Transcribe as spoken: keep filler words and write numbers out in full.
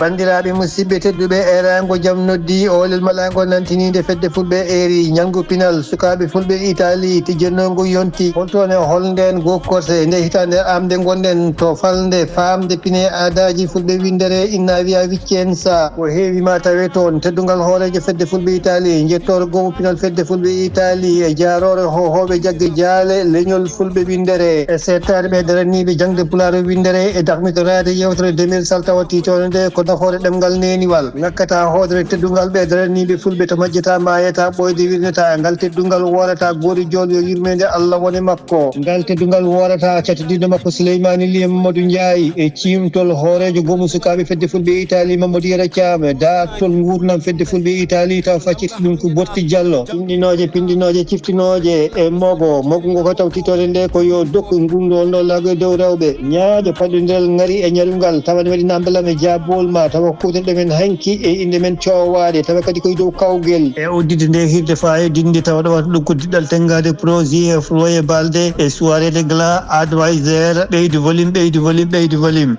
Banndiraaɓe musidɓe tedduɓe, eeraango jam noddi, oolel malaango nantiniinde fedde fulɓe eeri. Ñalngu pinal sukaaɓe fulɓe Itaali tijjannoo ngu yonti. Holto ne holnden gokkorte nde hitaande am nde ngonɗen to falnde faamde pine aadaaji fulɓe winndere inna wiya Vicenza. Ko heewi ma tawe toon teddungal hooreejo fedde fulɓe Itaali, njettoor goomu pinal fedde fulɓe Itaali e jaaroore hohooɓe jagge jaale leñol fulɓe winndere e seettaade ɓe daraniiɓe jaŋde pulaar winndere e dakmitoraade yewtere deux mille saltawa tiitoone nde ko nafoore ɗemngal neeniwal. Ŋakkata hoodere teddungal ɓe daraniiɓe fulɓe to majjata maayata ɓooyde wirnata. Ngal teddungal woorata gooto jool yo yurmeende Allah wone makko. Ngal teddungal woorata cattodiiɗo makko Suleymaani Liye Mamadou Ndiaye e ciimtol hooreejo goomu sukaaɓe fedde fulɓe Itaali Mamadou Yero Thiam, daartol nguurndam fedde fulɓe Itaali taw facciti ɗum ko Borti Diallo. Pinɗinooje, pinɗinooje, ciftinooje e mogo. Mogo ngo ko taw titoore nde ko yo dokku ngundu on ɗo laago e dow rewɓe. Ñaaƴo paɗondiral ngari e ñarungal tawa ne waɗi namdalame jaabol ma tawa kuutorɗe men hanki e innde men coowaade tawa kadi koye dow kawgel. E udditde nde hirde faayo dinde tawa ɗowata ɗum ko diɗɗal tenngaade projet e Floye Balde e soirée de gala advisor ɓeydu volume, ɓeydu volume, ɓeydu volume.